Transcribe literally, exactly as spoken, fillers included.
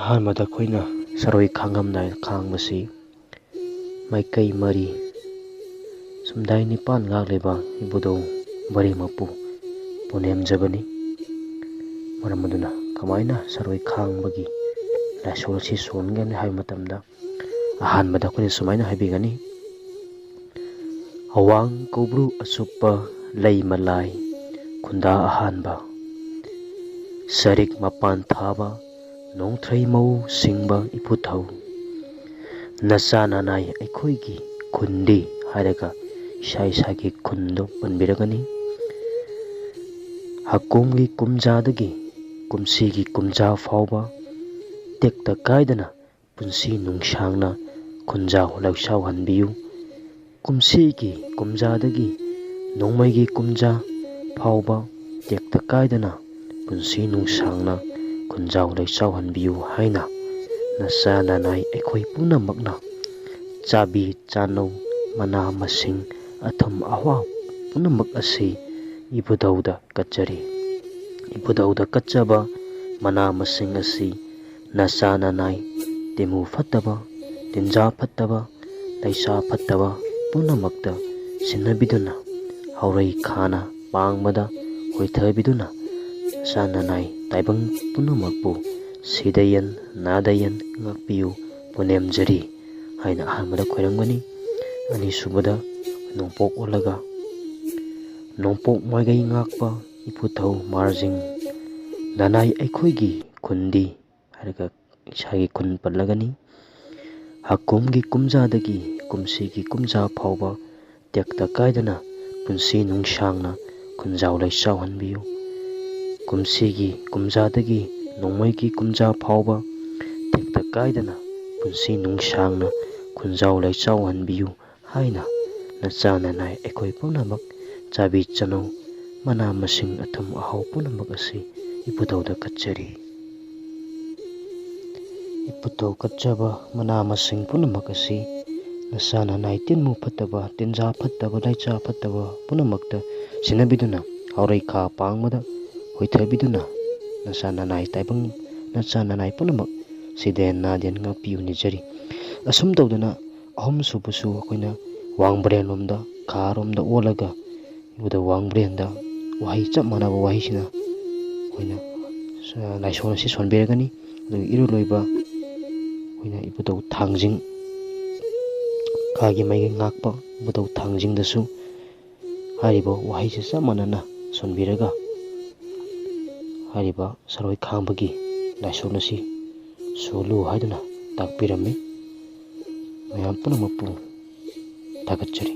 ꯑꯍꯥꯟꯕꯗ ꯑꯩꯈꯣꯏꯅ ꯁꯔꯣꯏ ꯈꯥꯡꯉꯝꯗꯥꯏ ꯈꯥꯡꯕꯁꯤ ꯃꯥꯏꯀꯩ ꯃꯔꯤ, ꯁꯨꯝꯗꯥꯏ ꯅꯤꯄꯥꯟ ꯉꯥꯛꯂꯤꯕ ꯏꯕꯨꯙꯧ ꯕꯔꯤꯃꯄꯨ ꯄꯨꯅꯦꯝꯖꯕꯅꯤ꯫ ꯃꯔꯝ ꯑꯗꯨꯅ ꯀꯃꯥꯏꯅ ꯁꯔꯣꯏ ꯈꯥꯡꯕꯒꯤ ꯂꯥꯏꯁꯣꯜ ꯑꯁꯤ ꯁꯣꯟꯒꯅꯤ ꯍꯥꯏꯕ ꯃꯇꯝꯗ, ꯑꯍꯥꯟꯕꯗ ꯑꯩꯈꯣꯏꯅ ꯁꯨꯃꯥꯏꯅ ꯍꯥꯏꯕꯤꯒꯅꯤ: "ꯑꯋꯥꯡ ꯀꯧꯕ꯭ꯔꯨ ꯑꯆꯨꯞꯄ ꯂꯩ ꯃꯂꯥꯏ ꯈꯨꯟꯗꯥ ꯑꯍꯥꯟꯕ, ꯁꯔꯤꯛ ꯃꯄꯥꯟ ꯊꯥꯕ ꯅꯣꯡꯊ꯭ꯔꯩ ꯃꯧ ꯁꯤꯡꯕ ꯏꯄꯨꯊꯧ, ꯅꯆꯥ ꯅꯅꯥꯏ ꯑꯩꯈꯣꯏꯒꯤ ꯈꯨꯟꯗꯤ" ꯍꯥꯏꯔꯒ ꯏꯁꯥ ꯏꯁꯥꯒꯤ ꯈꯨꯟꯗꯨ ꯄꯟꯕꯤꯔꯒꯅꯤ꯫ "ꯍꯀꯨꯝꯒꯤ ꯀꯨꯝꯖꯥꯗꯒꯤ ꯀꯨꯝꯁꯤꯒꯤ ꯀꯨꯝꯖꯥ ꯐꯥꯎꯕ ꯇꯦꯛꯇ ꯀꯥꯏꯗꯅ ꯄꯨꯟꯁꯤ ꯅꯨꯡꯁꯥꯡꯅ ꯈꯨꯟꯖꯥꯎ ꯂꯩꯆꯥꯎꯍꯟꯕꯤꯌꯨ꯫ ꯀꯨꯝꯁꯤꯒꯤ ꯀꯨꯝꯖꯥꯗꯒꯤ ꯅꯣꯡꯃꯩꯒꯤ ꯀꯨꯝꯖꯥ ꯐꯥꯎꯕ ꯇꯦꯛꯇ ꯀꯥꯏꯗꯅ ꯄꯨꯟꯁꯤ ꯅꯨꯡꯁꯥꯡꯅ ꯈꯨꯟꯖꯥꯎ ꯂꯩꯆꯥꯎꯍꯟꯕꯤꯌꯨ" ꯍꯥꯏꯅ ꯅꯆꯥ ꯅꯅꯥꯏ ꯑꯩꯈꯣꯏ ꯄꯨꯝꯅꯃꯛꯅ ꯆꯥꯕꯤ ꯆꯥꯅꯧ, ꯃꯅꯥ ꯃꯁꯤꯡ, ꯑꯊꯨꯝ ꯑꯍꯥꯎ ꯄꯨꯝꯅꯃꯛ ꯑꯁꯤ ꯏꯕꯨꯙꯧꯗ ꯀꯠꯆꯔꯤ꯫ ꯏꯕꯨꯙꯧꯗ ꯀꯠꯆꯕ ꯃꯅꯥ ꯃꯁꯤꯡ ꯑꯁꯤ ꯅꯆꯥ ꯅꯅꯥꯏ, ꯇꯤꯃꯨ ꯐꯠꯇꯕ, ꯇꯤꯟꯖꯥ ꯐꯠꯇꯕ, ꯂꯩꯁꯥ ꯐꯠꯇꯕ ꯄꯨꯝꯅꯃꯛꯇ ꯁꯤꯟꯅꯕꯤꯗꯨꯅ, ꯍꯧꯔꯩ ꯈꯥꯅ ꯄꯥꯡꯕꯗ ꯍꯣꯏꯊꯕꯤꯗꯨꯅ, ꯅꯆꯥ ꯅꯅꯥꯏ ꯇꯥꯏꯕꯪ ꯄꯨꯝꯅꯃꯛꯄꯨ ꯁꯤꯗ ꯌꯦꯟ ꯅꯥꯗ ꯌꯦꯟ ꯉꯥꯛꯄꯤꯌꯨ, ꯄꯨꯅꯦꯝꯖꯔꯤ ꯍꯥꯏꯅ ꯑꯍꯥꯟꯕꯗ ꯈꯣꯏꯔꯝꯒꯅꯤ꯫ ꯑꯅꯤꯁꯨꯕꯗ ꯅꯣꯡꯄꯣꯛ ꯑꯣꯜꯂꯒ, "ꯅꯣꯡꯄꯣꯛ ꯃꯥꯏꯀꯩ ꯉꯥꯛꯄ ꯏꯄꯨꯊꯧ ꯃꯥꯔꯖꯤꯡ, ꯅꯅꯥꯏ ꯑꯩꯈꯣꯏꯒꯤ ꯈꯨꯟꯗꯤ" ꯍꯥꯏꯔꯒ ꯏꯁꯥꯒꯤ ꯈꯨꯟ ꯄꯜꯂꯒꯅꯤ꯫ "ꯍꯀꯨꯝꯒꯤ ꯀꯨꯝꯖꯥꯗꯒꯤ ꯀꯨꯝꯁꯤꯒꯤ ꯀꯨꯝꯖꯥ ꯐꯥꯎꯕ ꯇꯦꯛꯇ ꯀꯥꯏꯗꯅ ꯄꯨꯟꯁꯤ ꯅꯨꯡꯁꯥꯡꯅ ꯈꯨꯟꯖꯥꯎ ꯂꯩꯆꯥꯎꯍꯟꯕꯤꯌꯨ꯫ ꯀꯨꯝꯁꯤꯒꯤ ꯀꯨꯝꯖꯥꯗꯒꯤ ꯅꯣꯡꯃꯩꯒꯤ ꯀꯨꯝꯖꯥ ꯐꯥꯎꯕ ꯇꯦꯛꯇ ꯀꯥꯏꯗꯅ ꯄꯨꯟꯁꯤ ꯅꯨꯡꯁꯥꯡꯅ ꯈꯨꯟꯖꯥꯎ ꯂꯩꯆꯥꯎꯍꯟꯕꯤꯌꯨ" ꯍꯥꯏꯅ ꯅꯆꯥ ꯅꯅꯥꯏ ꯑꯩꯈꯣꯏ ꯄꯨꯝꯅꯃꯛ ꯆꯥꯕꯤ ꯆꯅꯧ, ꯃꯅꯥ ꯃꯁꯤꯡ, ꯑꯊꯨꯝ ꯑꯍꯥꯎ ꯄꯨꯝꯅꯃꯛ ꯑꯁꯤ ꯏꯄꯨꯊꯧꯗ ꯀꯠꯆꯔꯤ꯫ ꯏꯄꯨꯊꯧ ꯀꯠꯆꯕ ꯃꯅꯥ ꯃꯁꯤꯡ ꯄꯨꯝꯅꯃꯛ ꯑꯁꯤ ꯅꯆꯥ ꯅꯅꯥꯏ ꯇꯤꯟꯃꯨ ꯐꯠꯇꯕ, ꯇꯤꯟꯖꯥ ꯐꯠꯇꯕ, ꯂꯩꯆꯥ ꯐꯠꯇꯕ ꯄꯨꯝꯅꯃꯛꯇ ꯁꯤꯟꯅꯕꯤꯗꯨꯅ, ꯍꯧꯔꯩ ꯈꯥ ꯄꯥꯡꯕꯗ ꯍꯣꯏꯊꯕꯤꯗꯨꯅ, ꯅꯆꯥ ꯅꯅꯥꯏ ꯇꯥꯏꯕꯪ, ꯅꯆꯥ ꯅꯅꯥꯏ ꯄꯨꯝꯅꯃꯛ ꯁꯤꯗꯦꯟ ꯅꯥꯗꯦꯟ ꯉꯥꯛꯄꯤꯌꯨ ꯅꯤꯖꯔꯤ꯫ ꯑꯁꯨꯝ ꯇꯧꯗꯅ ꯑꯍꯨꯝꯁꯨꯕꯁꯨ ꯑꯩꯈꯣꯏꯅ ꯋꯥꯡꯕ꯭ꯔꯦꯟꯂꯣꯝꯗ, ꯈꯥꯔꯣꯝꯗ ꯑꯣꯜꯂꯒ ꯏꯕꯨꯙꯧ ꯋꯥꯡꯕ꯭ꯔꯦꯟꯗ ꯋꯥꯍꯩ ꯆꯞ ꯃꯥꯟꯅꯕ ꯋꯥꯍꯩꯁꯤꯅ ꯑꯩꯈꯣꯏꯅ, ꯑ, ꯂꯥꯏꯁꯣꯟ ꯑꯁꯤ ꯁꯣꯟꯕꯤꯔꯒꯅꯤ꯫ ꯑꯗꯨꯒ ꯏꯔꯣꯏꯂꯣꯏꯕ ꯑꯩꯈꯣꯏꯅ ꯏꯕꯨꯙꯧ ꯊꯥꯡꯖꯤꯡ, ꯈꯥꯒꯤ ꯃꯥꯏꯀꯩ ꯉꯥꯛꯄ ꯏꯕꯨꯙꯧ ꯊꯥꯡꯖꯤꯡꯗꯁꯨ ꯍꯥꯏꯔꯤꯕ ꯋꯥꯍꯩꯁꯦ ꯆꯞ ꯃꯥꯟꯅꯅ ꯁꯣꯟꯕꯤꯔꯒ ꯍꯥꯏꯔꯤꯕ ꯁꯔꯣꯏ ꯈꯥꯡꯕꯒꯤ ꯂꯥꯏꯁꯣꯟ ꯑꯁꯤ ꯁꯣꯜꯂꯨ ꯍꯥꯏꯗꯨꯅ ꯇꯥꯛꯄꯤꯔꯝꯃꯤ꯫ ꯃꯌꯥꯝ ꯄꯨꯝꯅꯃꯛꯄꯨ ꯊꯥꯒꯠꯆꯔꯤ꯫